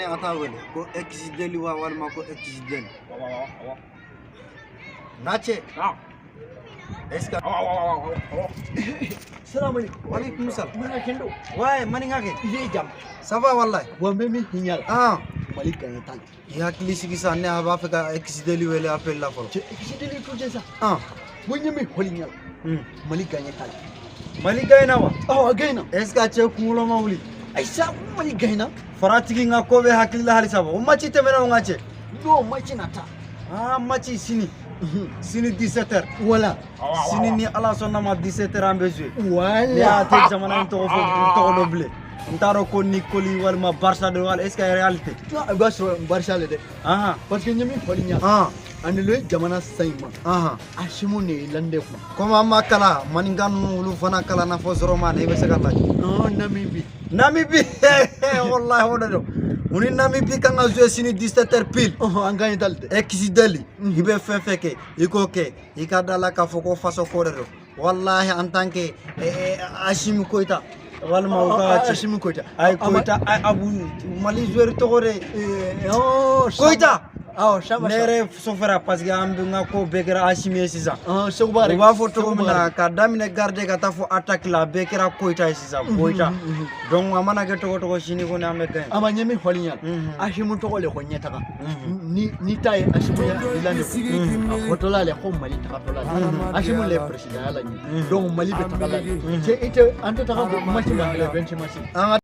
ne a t'a wele ko ex-deli wa walima ko ex-den. N ka cɛ. Est-ce que Salam alaikum. Walaikum salam. Mana kendo. Ouais, maninka kɛ. I ye jam. Ça va wallahi. Wa n bɛ min hiɲa la. Ah, Mali gagné t'a la. I hakili sigi sa, ne a b'a fɛ ka ex-deli wele appel la fɔlɔ. Cɛ ex-deli to cɛ sa. Ah. N ko n ye min fɔli ɲa la. Mali gagné t'a la. Mali gagné na wa? Awɔ, a gagné na. Est-ce que a cɛ kunkolo ma wuli? Ayi sa, ko Mali gagné na. Faratigi n ka ko bɛ hakili la halisa o match tɛmɛna o n ka cɛ. Non, match na ta. Ah, match sini. Sini 17h. Voilà. Sini ni Ala sɔnna ma 17h an bɛ jouer. Voilà. Ne y'a tɛ jamana in tɔgɔ fɔ n tɔgɔ dɔn bilen. N t'a dɔn ko Nicoli walima Barça de wala est-ce que Real tɛ? I b'a sɔrɔ Barça le dɛ. Ahan. Parce que n ye min fɔli ɲa. Ah. Ani le jamana san in ma. Ahan. Asimu de ye lande kun. Komi an ma kalan maninka ninnu olu fana kalan na fɔ sɔrɔ na i bɛ se ka lajɛ. Non, Namibie. Namibie, wallahi o de don. U ni Namibie kan ka jouer sini 17h pile. Ɔhɔn, an gagné t'a la dɛ. Ex-deli i bɛ fɛn fɛn kɛ i k'o kɛ i ka da la k'a fɔ ko faso ko de don wallahi en tant que Assimi Goïta walima u ka cɛ Assimi Goïta. Ayi Goïta ay Abu Mali joueur tɔgɔ de Oh, Goïta. Awɔ, Samba. Ne yɛrɛ sofɛra parce que an bɛ n ka ko bɛɛ kɛra Assimi ye sisan. Seguba. U b'a fɔ cogo min na ka daminɛ garde ka taa fɔ attaque la a bɛɛ kɛra Goïta ye sisan Goïta, donc a mana kɛ cogo cogo sini kɔni an bɛ gagner. A ma ɲɛ min fɔli ɲa. Asimu tɔgɔ le ko ɲɛtaga. Ni ta ye Asimu ya lande kun. A fɔtɔla le ko Mali tagatɔla le. Asimu le président ya la ɲɛ. Donc Mali bɛ taga la. Cɛ i tɛ an tɛ taga match ma kɛlɛ 20 match. An ka